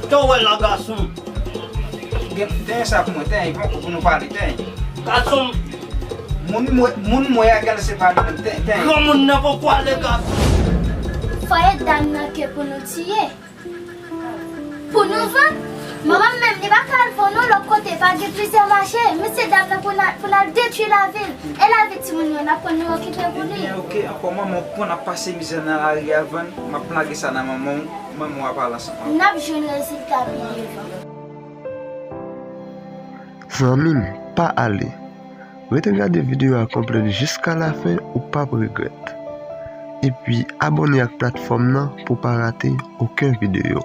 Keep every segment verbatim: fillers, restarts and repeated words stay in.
Sa w wè la, gason? Gen, tenyen sa pou mwen, tenyen, poko pou nou pale, tenyen. Gason. Moun mwen, moun mwen a, gade se pa nou menm, tenyen, tenyen. Granmoun nan poko ale, gason. Fò e dam nan ke pou nou tiye. Pou nou vann. Manman m menm, li pa ka al vann non lòt kote, pa gen plizyè mache. Men se dam nan pou n al, pou n al detwi lavi l. E lavi timoun yo, n ap pran nou okipe pou li. Ebyen, oke, ankò manman w konn ap pase mizè nan lari a vann, m ap lage sa nan manman w, manman w ap pale ansanm avè w. N ap jwenn rezilta pi devan. Zanmi m, pa ale. Rete gade videyo a konplèt jiska lafen, ou p ap regrèt. Epi abòne ak platfòm nan pou w pa rate okenn videyo.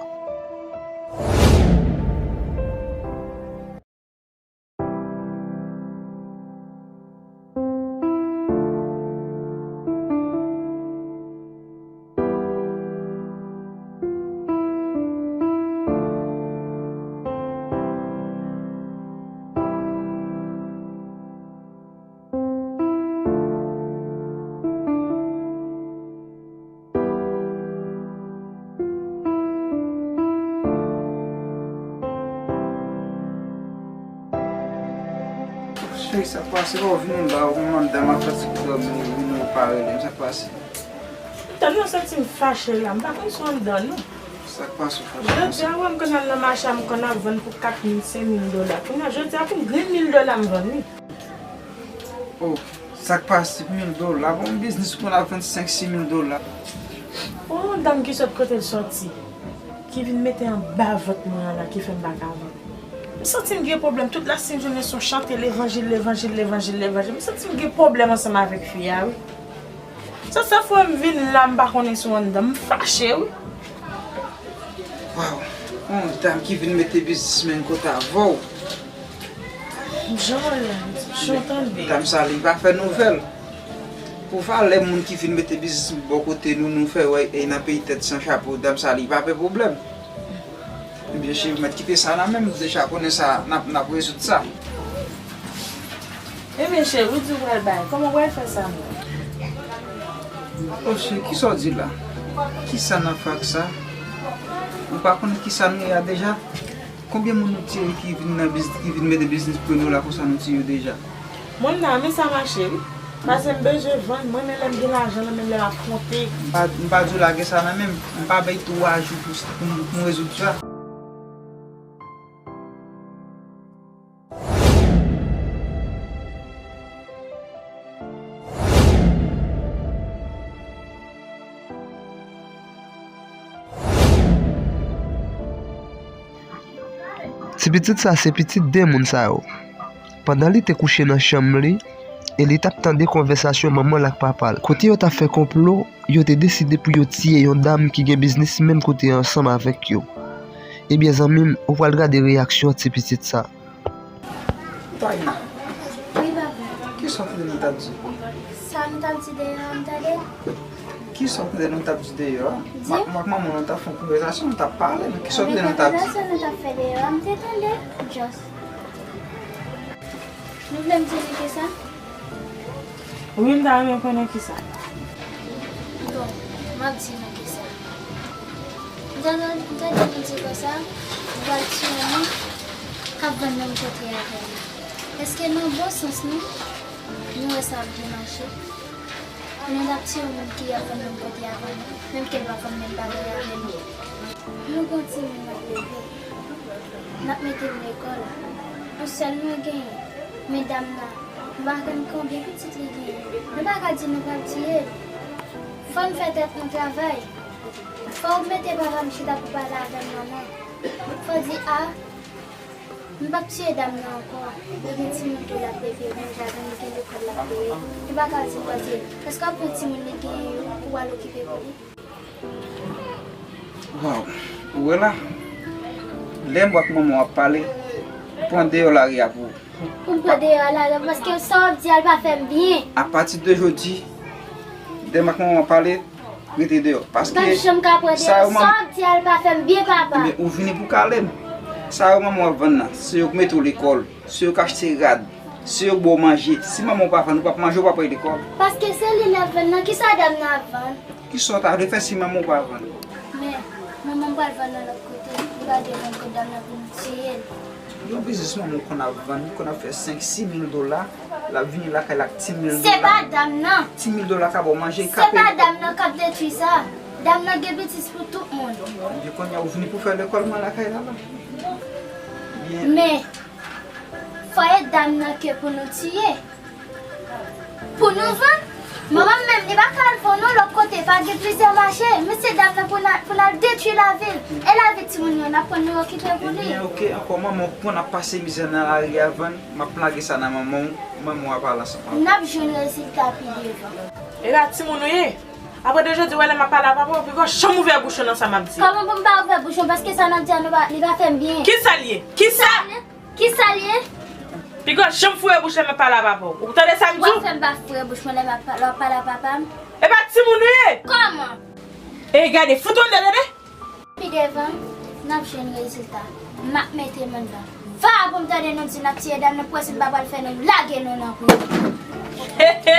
Cheri, sa k pase? Ou vini la, ou mande m ap fè ti kou dòmi, ou vini, ou pa rele m, sa k pase? Tann, mwen santi m fache la, m pa konn si w anndan non. Sa k pase, ou fache konsa? Jodi a, wè, m konn al nan mache a, m konn ap vann pou kat mil, senk mil dola. Kounye a, jodi a, pou grenn mil dola m vann, wi. Oh, sa k pase, mil dola? Bon, biznis ou konn ap vann senk, sis mil dola. Oh, yon dam ki sot kote l sòti, ki vin mete anba vant mwen an la, ki fè m pa ka vann. M santi m gen pwoblèm. Tout lasenjounen se yon chante levanjil, levanjil, levanjil, levanjil. M santi m gen pwoblèm ansanm avèk fi a, wi. Se sa fè m vin la, m pa konnen si w anndan. M fache, wi. Waw, yon dam ki vin mete biznismenn kote avè w. Jan w la, jan w tande. Dam sa, li pa fè nouvèl. Pou valè moun ki vin mete biznis bò kote nou, nou fè wè, e nan peyi tèt san chapo, dam sa, li pa fè pwoblèm. Ebyen, cheri, mèt kite sa nan men m, deja konnen sa, n ap, n ap rezoud sa. Ebyen, cheri, ou di w pral bay, kòman w pral fè sa menm? Oh, cheri, kisa w di la? Kisa nan fak sa? Ou pa konnen kisa nou ye a deja? Konbyen moun nou tiye ki vin nan biz-, ki vin mete biznis pou nou la konsa nou tiye yo deja? Moun nan, men sa mache, wi. Pase m bezwen vann, mwen men lè m gen lajan nan men m, lè m ap konte. M pa, m pa di w lage sa nan men m. M pa bay twa jou pou, pou, pou m rezoud sa. Ti pitit sa se pitit de moun sa yo. Pandan li te kouche nan chanm li, e li t ap tande konvèsasyon manman l ak papa l. Kote yo t ap fè konplo, yo te deside pou yo tiye yon dam ki gen biznis menm kote ansanm avèk yo. Ebyen, zanmi m, ou pral gade reyaksyon ti pitit sa. Taina. Wi, papa. Kisa w tande nou t ap di? Sa nou t ap di deyò a, m tande. Kisa w tande nou t ap di deyò a? Di. M ak, m ak manman nou t ap fè yon konvèsasyon, nou t ap pale, men kisa w tande nou t ap di? Konvèsasyon nou t ap fè deyò a, m te tande. Just. Nou vle m di nou kisa? Wi, m ta renmen konnen kisa. Bon, m ap di nou kisa. M tande, m tande nou di konsa, nou pral tiye moun k ap vann menm kote avè nou. Èske nan bon sans nou, nou wè sa ap byen mache? Nou t ap tiye moun ki ap vann menm kote avè nou, menm ke l pa konn menm bagay avè nou. Nou gon timoun n ap leve. N ap mete l lekòl. Yon sèl nou genyen. Men dam nan, m pa konn konbyen pitit li genyen. Nou pa ka di nou pral tiye l. Fò n fè tèt nou travay. Fò w mete papa m chita pou pale avè m, manman. Fò w di, a, m p ap tiye dam nan ankò. Li gen timoun tou l ap leve, li gen jaden, li gen lekòl l ap peye. Nou pa ka di l pral tiye l. Èske w ap pran timoun li genyen yo pou w al okipe pou li? Waw, ou wè la, lè m wè ak manman w ap pale, pran deyò lari a pou ou. Pou m pran deyò lari a, paske sa w ap di a, l pa fè m byen. Apati de jodi, lè m ak manman w ap pale, rete deyò. Paske m p ap janm ka pran deyò, sa w ap di a, l pa fè m byen, papa. Ebyen, ou vini pou kale m. Sa yo manman w ap vann nan, se yo k mete w lekòl, se yo k achte rad, se yo k ba w manje. Si manman w pa vann, ou p ap manje, ou p ap al lekòl. Paske se li l ap vann nan, kisa dam nan ap vann? Kisa w ta vle fè si manman w pa vann? Men, Manman m pral vann nan lòt kote, li pral defann kont dam nan pou nou tiye l. Yon biznismann ou konn ap vann, li konn ap fè senk, sis mil dola, l ap vini lakay la ak ti mil dola. Se pa dam nan. Ti mil dola ka ba w manje, ka peye. Se pa dam nan k ap detwi sa. Dam nan gen biznis pou tout moun. Ebyen, kounye a ou vini pou fè lekòl mwen lakay la la. Byen. Men, fò e dam nan ke pou nou tiye. Pou nou vann? Manman m menm, li pa ka al vann non lòt kote, pa gen plizyè mache. Men se dam nan pou n al, pou n al detwi lavi l. E lavi timoun yo, n ap pran nou okipe pou li. Ebyen, oke, ankò manman w konn ap pase mizè nan lari a vann, m ap lage sa nan manman w, manman w ap al ansanm avè w. N ap jwenn rezilta pi devan. E la timoun ou ye? Apre de jodi, w wè lè m ap pale a papa w, piga w janm ouvè bouch ou nan sa m ap di. Kòman pou m pa ouvè bouch mwen? Paske sa n ap di a nou pa, li pa fè m byen. Kisa l ye? Kisa? Sa l ye? Kisa l ye? Piga w janm foure bouch lè m ap pale a papa w. Ou tande sa m di w? W ap fè m pa foure bouch mwen lè m ap pa-, lè w ap pale a papa m. E pa timoun ou ye? Kòman? E gade, fout ou anndan, tande? Pi devan, n ap jwenn rezilta. M ap mete m anndan. Va pou m tande nou di n ap tiye dam nan, pou wè si m pa pral fè nou lage nou nan pri. He, he!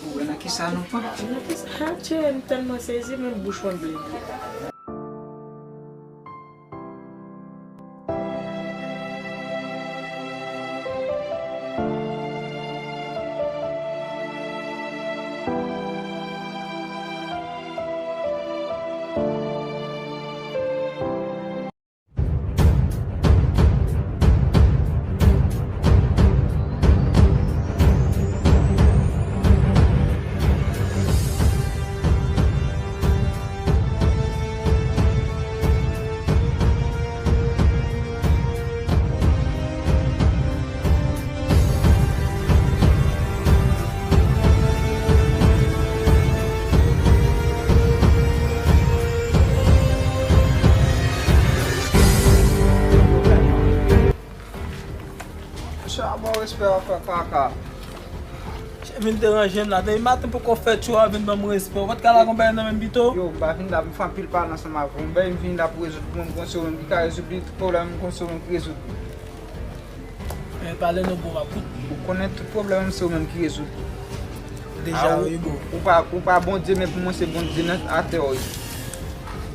Ou wè nan kisa nou pran? Nan kisa? Ha, tchè, m tèlman sezi, menm bouch mwen ble. Mesye a ba w respè a, frè kaka. Vin deranje m la. Depi maten poko fèt, yo a vin ban m respè. Ou pa t ka lage yon bagay nan men m pito? Yo, m pa vin la pou m fè anpil pale ansanm avè w. M bay m vin la pou rezoud pwoblèm m, konn se ou menm ki ka rezoud li, tout pwoblèm m, konn se ou menm ki rezoud li. Men pale non bro, m ap koute. Ou konnen tout pwoblèm m, se ou menm ki rezoud li. Deja, wi, bro. Ou pa, ou pa Bondye, men pou mwen se Bondye nan atè w ye.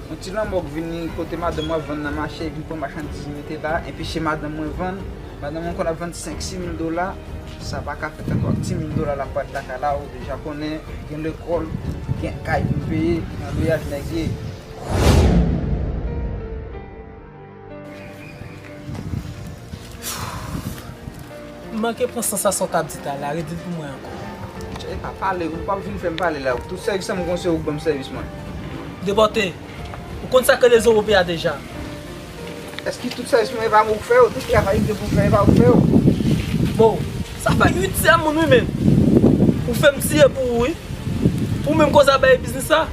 Yon ti lanmò k vini kote madanm mwen ap vann nan mache, vin pran machandiz li mete la, epi se madanm mwen vann. Madanm mwen konn ap vann senk, sis mil dola, sa pa ka fèt ankò. Ak ti mil dola l ap pral lakay la, ou deja konnen, gen lekòl, gen kay pou peye, nan lwayaj nèg ye. M manke pran sans a sa w t ap di talè a, redi l pou mwen ankò. Tchè, epa pale, ou p ap vin fè m pale la. Tout sèvis lan m konn se ou k ban m sèvis mwen. Depòte, ou konn sa k rele zowo peyi a deja. Èske tout sèvis mwen e pa mwen ou k fè yo? Tout travay ki gen pou m fè e pa ou k fè yo? Bon, sa fè uityèm moun wi menm. Ou fè m tiye pou ou wi. Pou menm koz a bay biznis la.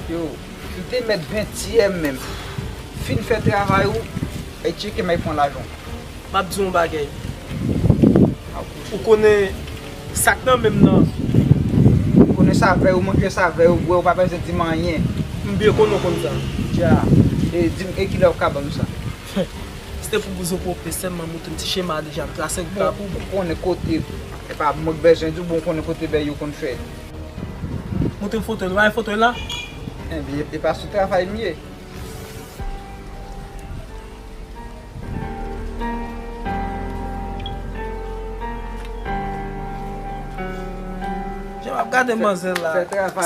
Yo, kite mèt ventyèm menm. Fin fè travay ou, e tcheke m al pran lajan w. M ap di w yon bagay. Ou konnen sa k nan men m nan. Ou konnen savè yo, manje savè yo, bwè, ou pa bezwen di m anyen. M byen konnen w konn sa. Dja, e di m, e kilè w ka ban m sa? Si te pou bouzen w pwòp, sèlman montre m ti chema a deja, m trase wout la pou ou. Ou konnen kote, e pa mwen k bezwen di w, bon, ou konnen kote bèy yo konn fèt. Montre m fotòy la, ou pa wè fotòy la? Ebyen, e pa sou travay m ye. Jan m ap gade manzè la,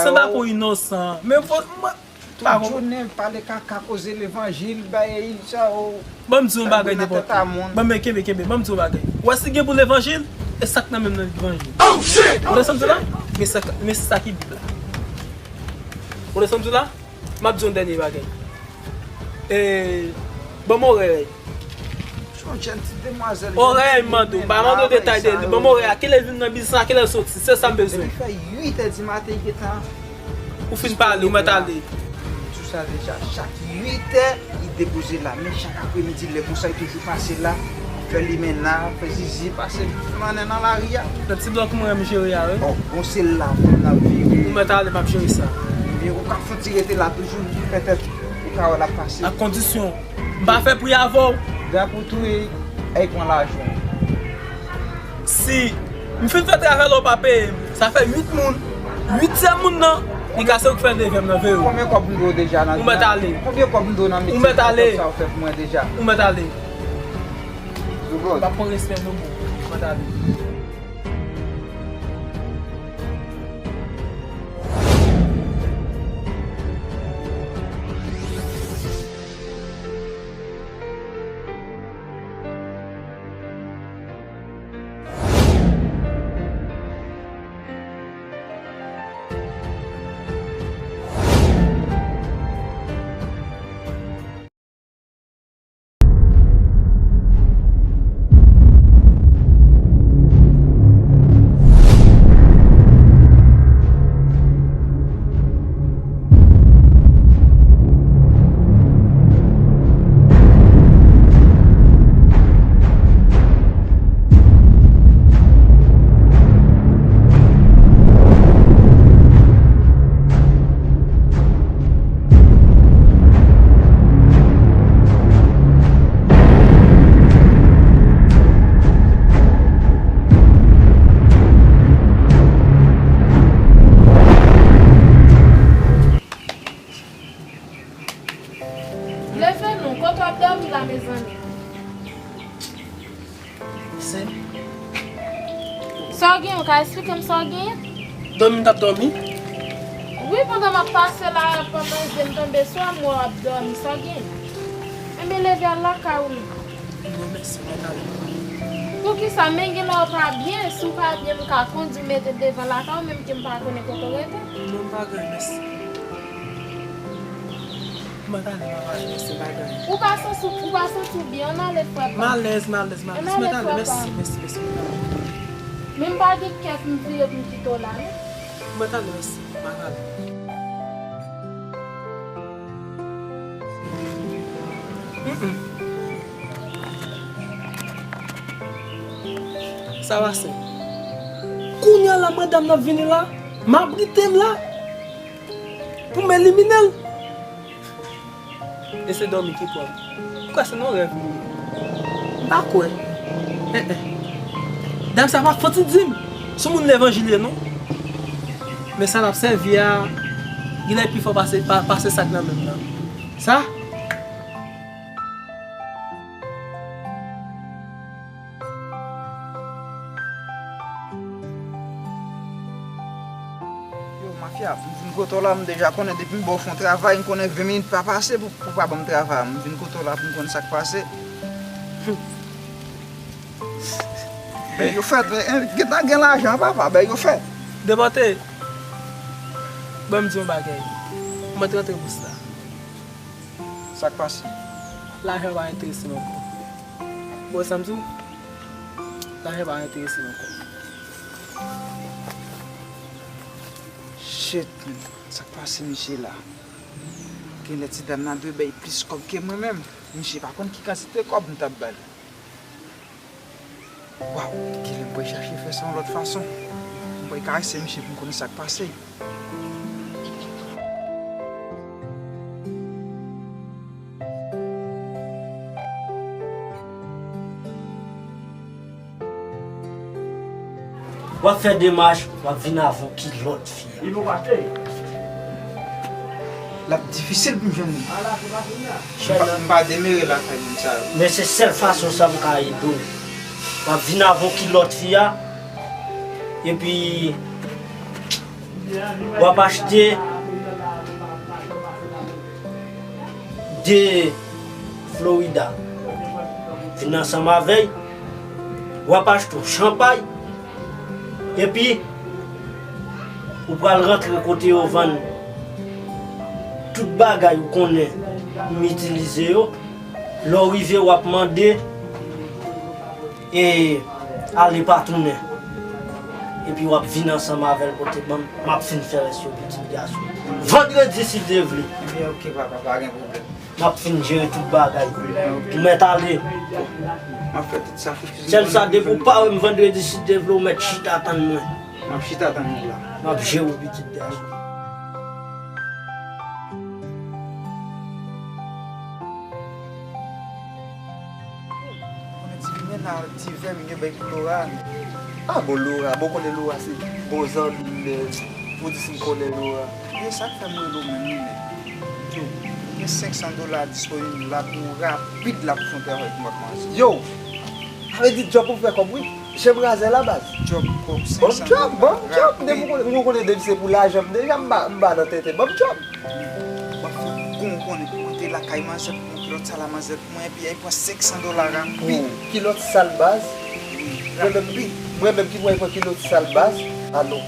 sanba pou inosan. Men fò, mwen, tout jounen pale kaka, koze levanjil, bay sa yo. Ban m di yon bagay, nenpòt. Ban m, kenbe, kenbe, ban m di yon bagay. Ou wè si gen pou levanjil, e sa k nan men m nan levanjil. Ou tande sa m di w la? Men sa, men se sa ki Bib la. Ou tande sa m di w la? M ap di yon dènye bagay. E, ban m orè. Orè, m mande w. M pa mande w detay de li. Ban m orè a. Kilè l vin nan biznis la, kilè l soti. Se sa m bezwen. Depi fè uit è di maten, li gentan. Ou fin pale, ou mèt ale. Tou sa deja, chak uit è, li depoze la. Men chak apremidi, lè konsa, li toujou pase la. Fè limena, fè zizi, pase mannen nan lari a. Nan ti blòk mwen, m jere a, wi. Bon, bon, se la, pou n ap viv. Ou mèt ale, m ap jere sa. Ebyen, ou ka fè ti rete la toujou, petèt, ou ka wè l ap pase. Ak kondisyon, m pa fè pri avè w. Dan pou touye, ay pran lajan. Si m fin fè travay la, ou pa peye m, sa fè uit moun. Uityèm moun nan, Li ka se ou k fè devè m nan, veye w. Konbyen kòb m dwe w deja nan... Ou mèt ale. Konbyen kòb m dwe w nan... Ou mèt ale. Sa w fè pou mwen deja? Ou mèt ale. Double. M pa pran respè non, bro. Ou mèt ale. Leve non, kote w ap dòmi la, mezanmi? Se... Sa w genyen, ou ka esplike m sa w genyen? Dòmi m t ap dòmi. Wi, pandan m ap pase la, pandan je m tonbe sou w, m wè w ap dòmi, sa w genyen? Enben, leve al lakay ou non. Non, mèsi, mwen t ale. Poukisa? Men gen lè w pa byen, si w pa byen, m ka kondi w mete devan lakay ou, menm ke m pa konnen kote w rete. Non, m pa gen anyen, mèsi. Mwen t ale, mwen t ale, mèsi, m pa gen anyen. Ou pa santi, ou pa santi w byen, ann ale, frè pa m. M alèz, m alèz, m alèz. Ann ale, frè pa m. Mèsi, mèsi, mèsi, mwen t ale. Men m pa gen kè pou m vire pou m kite w la, non. Mwen t ale, mèsi, m pa t ale. Mm, mm. Sa pase. Kounye a la, madanm nan vini la, m abrite m la pou m elimine l. E se dòmi ki pran m. M kwè se nan rèv li ye. M pa kwè. Eh, eh. Dam sa pa fouti di m si moun levanjil ye non. Men sa l ap sèvi a, genlè pi fò pase, pa, pase sa k nan men m nan. Sa? Yo, mafya, m vin kote w la, m deja konnen depi m ba w fè yon travay, m konnen ven minit pa pase pou, pou pa ban m travay. M vin kote w la pou m konn sa k pase. Bèy yo fèt, eh, eh, gentan gen lajan, papa, bèy yo fèt. Depòte, ban m di yon bagay. Mwen t rantre bous la. Sa k pase? Lajan pa enterese m ankò. Ou wè sa m di w? Lajan pa enterese m ankò. Shit, man. Sa k pase misye la? Genlè ti dam nan dwe bay plis kòb ke mwen menm. Misye pa konn ki kantite kòb m t ap ba l. Waw, genlè m pral chache fè sa yon lòt fason. M pral karese misye pou m konnen sa k pase. W ap fè demach, w ap vin avè yon kilòt fi a. L ap difisil pou m jwenn li. M pa, m pa demere lakay moun sa yo. Men se sèl fason sa m ka ede w. W ap vin avè yon kilòt fi a, epi w ap achte de Florida. Vin ansanm avè l, w ap achte yon chanpay, epi ou pral rantre kote yo vann tout bagay ou konnen m itilize yo. Lè w rive, w ap mande e ale pa tounen. Epi w ap vin ansanm avè l pote ban m, m ap fin fè rès yo, pitit gason. Vandredi, si Dye vle. Ebyen, oke, papa, pa gen pwoblèm. M ap fin jere tout bagay. Ou mèt ale. M ap fè tout sakrifis. Sèl sa, depi w pa wè m vandredi, si Dye vle, ou mèt chita tann mwen. M ap chita tann ou la. M ap jere w, pitit gason. Konnen ti ginen la, ti vè m gen bay pou Lora. Ah bon, Lora, bon, konnen Lora se bon zanmi m, men Ou di si m konnen Laura. Yo, sa k fè m rele w menm, wi, men. Yo, gen senk san dola disponib la pou rapid la pou fè yon travay pou matmazel. Yo! Sa vle di djòb pou fè kòb, wi. Jan m razè la, baz. Djòb, kòb, senk san dola. Ban m djòb, ban m djòb. Depi ou konnen, ou konnen depi se pou lajan m deja, m pa, m pa nan tenten. Ban m djòb. W ap fè gon konnen pou antre lakay manzè pou pran kilòt sal a manzè pou mwen, epi ay pran senk san dola rapid. Kilòt sal, baz? Wi, rapid. Mwen menm ki pou al pran kilòt sal, baz? A non.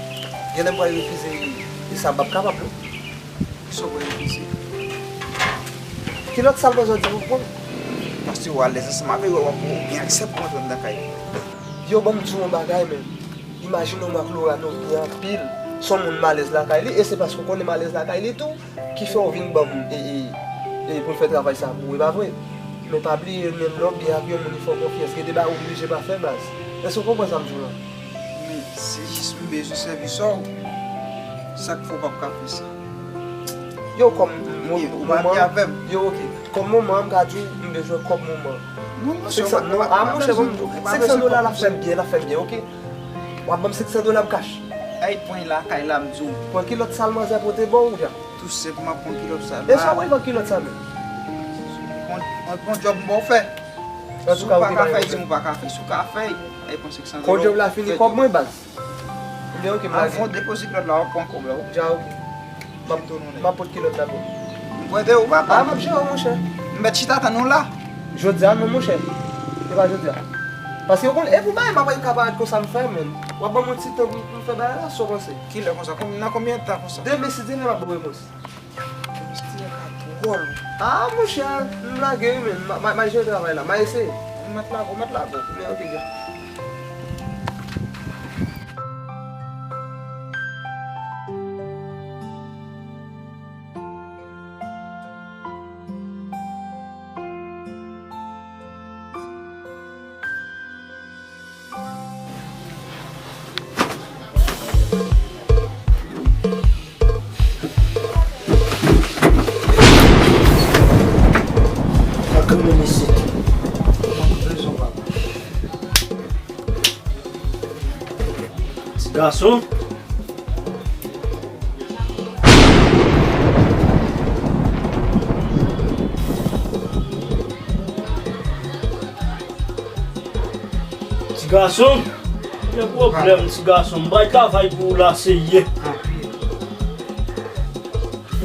Genlè m pral refize, e sa m p ap kapab, non. Kisa w pral refize? Kilòt sal, baz, w di pou pran? Paske w alèz ansanm avè yo, w ap, ou gen aksè pou antre anndan kay. Yo, ban m di w yon bagay, men. Imajine w, m ak Laura, nou byen anpil. Se yon moun m alèz lakay li, e se paske w konnen m alèz lakay li tou ki fè w vin ban m, e, e, e pou n fè travay sa pou ou, e pa vre? Men pa bliye, menm lè w ap byen ak yon moun, fò w konfyans. Gen de bagay ou oblije pa fè, baz. Èske w konprann sa m di w la? Men, se jis m bezwen sèvis a w. Sa k fè w p ap ka fè sa? Yo, kòm m-, m-, ou pa byen avè m. Yo, oke. Kòm manman, m ka di w, m bezwen kòb manman. Non, non, senk san, non, a, monchè, senk san dola, l ap fè m byen, l ap fè m byen, oke? W ap ban m senk san dola m kach. Ay, pran lakay la, m di w. Pran kilòt sal manzè pote ba w, jan. Tou senpman pran kilòt sal la. E sa w pral pran kilòt sa menm? Pran, pran djòb m ba w fè. Si w pa ka fè, di m ou pa ka fè. Si w ka fè, ay, pran senk san dola. Kon djòb la fini, kòb mwen, baz. Ebyen, oke, m lage. Avan w depoze kilòt la, w ap pran kòb la, wi. Dja, oke. M ap, m ap pot kilòt la pou ou. M prete ou, papa. A, m ap jere w, monchè. M mèt chita tann ou la. Jodi a, non, monchè. Se pa jodi a. Paske w konn, e pou bagay m ap ka parèt konsa m fè, menm. W ap ban m yon ti tan pou, pou m fè bagay la, sa w panse? Kilè konsa? Konm-, nan konbyen tan konsa? Demen, si Dye vle, m ap ba w repons. Ti nèg la dwòl. A, monchè, m lage wi, men. M a, m a, m a jere travay la. M a eseye. Ou mèt lage, ou mèt lage. Men, oke, dja. Ti gason. Ti gason, gen pwoblèm, ti gason. M bay travay pou ou la, serye.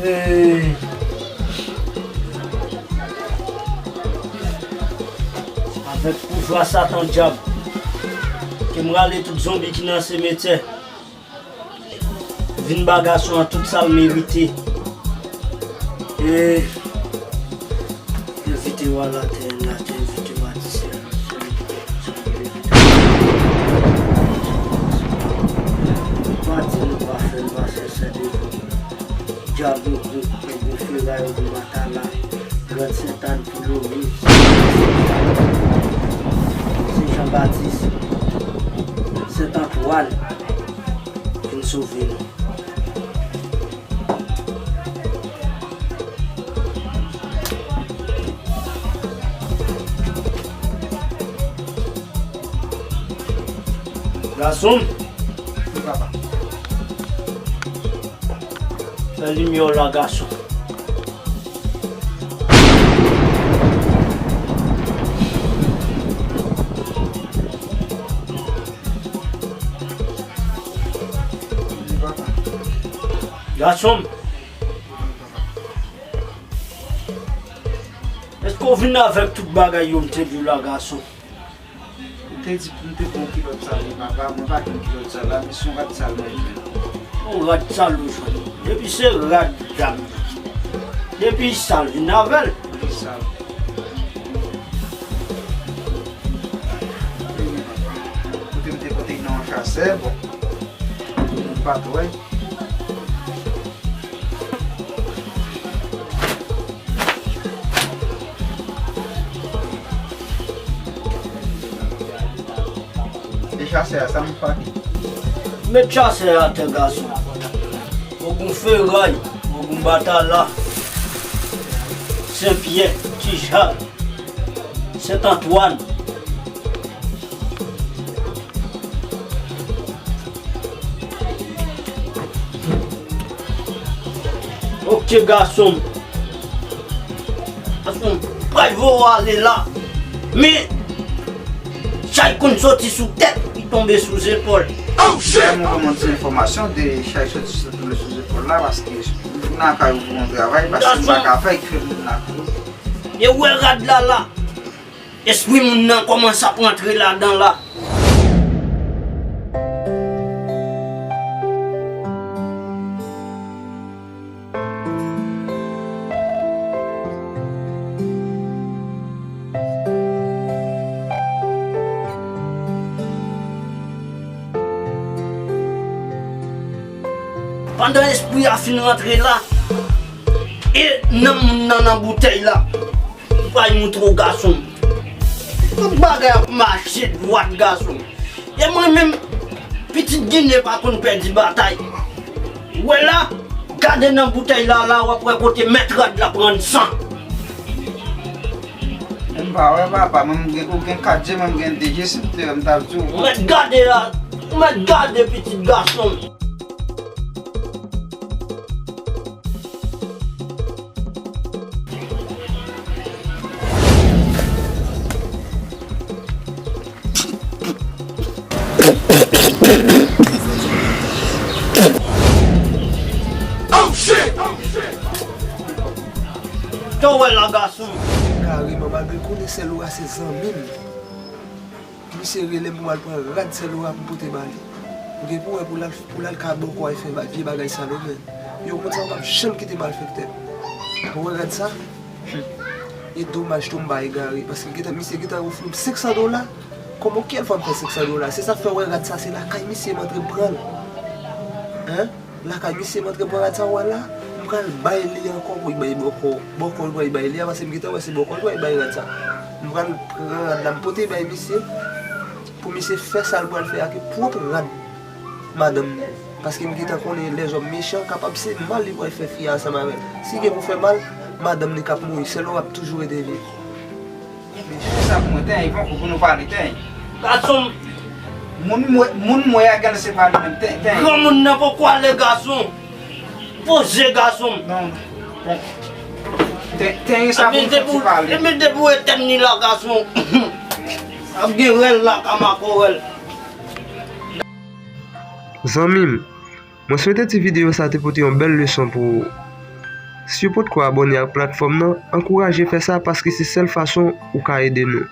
Hey. Avèk pouvwa Satan dyab, ke m rale tout zonbi ki nan simetyè. Vin ba gason an tout sa l merite. E envite w a latè, latè envite w a disyèl. Pa di nou pa fè l, pa chèche devan. Dyab yo gwo, yo gwo feray, yo gwo batala. Grand Sentàn, Filomil, Sen Jan Batis, Sent Antwàn, vin sove nou. Gason m. Wi, papa. Fè limyè w la, gason. Gason m. Èske w vin avèk tout bagay yo m te di w la, gason? Ou te di pou m te pran kilòt sal li, papa, mwen pa jwenn kilòt sal la, men se yon rad sal mwen jwenn. Yon rad sal ou jwenn? Depi se rad dam nan, depi sal, vin avè l. Li sal. Kote m te pote nan yon chasè, bon. M pa t wè. E chasè a, sa m fè? Met chasè a atè, gason. Mwen gon feray, mwen gon batala. Senpyè, Ti Jak, Sent Antwàn. Mesye gason m. Gason m, pral voye w ale la. Men, chay konn soti sou tèt, li tonbe sou zepòl. Lè m voye yon ti enfòmasyon de chay soti sou, tonbe sou zepòl la, paske moun nan kay ou pou yon travay, paske m pa ka fè, ki fè moun nan kay ou. E wè rad la la. Espri moun nan kòmanse ap rantre ladan la. Pandan espri a fin rantre la, e nanm moun nan nan boutèy la. M pral montre w gason m. Tout bagay ap mache dwat gason m. E mwen menm, pitit Ginen pa konn pèdi batay. Ou wè la, gade nan boutèy la, la w ap wè kote mèt rad la pran san. M pa wè papa, mwen m gen, ou gen kat je, mwen m gen de je, si m te wè m t ap di w. Ou mèt gade la, ou mèt gade pitit gason m. Sa w wè la, gason m? Kareman, malgre konnen sè Lora se zanmi m. Misye rele m pou m al pran rad sè Lora pou m pote ba li. Ou gen pou wè pou l al, pou l al ka bòkò a fè ba-, vye bagay sa yo, men. Yo, moun sa yo p ap janm kite malfektè. Ou wè rad sa? Hmm. E domaj tou m pa egare, paske gentan, misye gentan ofri m senk san dola. Kòman, kiyès fwa m fè senk san dola? Se sa k fè w wè rad sa, se lakay misye m antre pran l. Hein? Lakay misye m antre pran rad sa w wè la, m pral bay li ankò pou l bay bòkò. Bòkò l pral bay li a, paske m gentan wè se bòkò l pral bay rad sa. M pral pran rad la, m pote bay misye, pou misye fè sa l pral fè ak pwòp rad madanm li. Paske m gentan konnen lèzòm mechan, kapab se mal li pral fè fi a ansanm avè l. Si gen pou fè mal, madanm li k ap mouri, sèl w ap toujou rete viv. Mesye, sa pou mwen, ten, Ivan, pou nou pale, ten. Gason m. Moun mwen, moun mwen a gade se pa li menm, ten, ten. Granmoun nan poko ale, gason. Poze, gason m. Non. Ten, ten, sa pou nou fè ti pale. Epi depi w etèn li la, gason. Ap gen rèl la, ka makorèl. Zanmi m, mwen swete ti videyo sa te pote yon bèl leson pou ou. Si w potko abòne ak platfòm nan, ankouraje fè sa paske se sèl fason ou ka ede nou.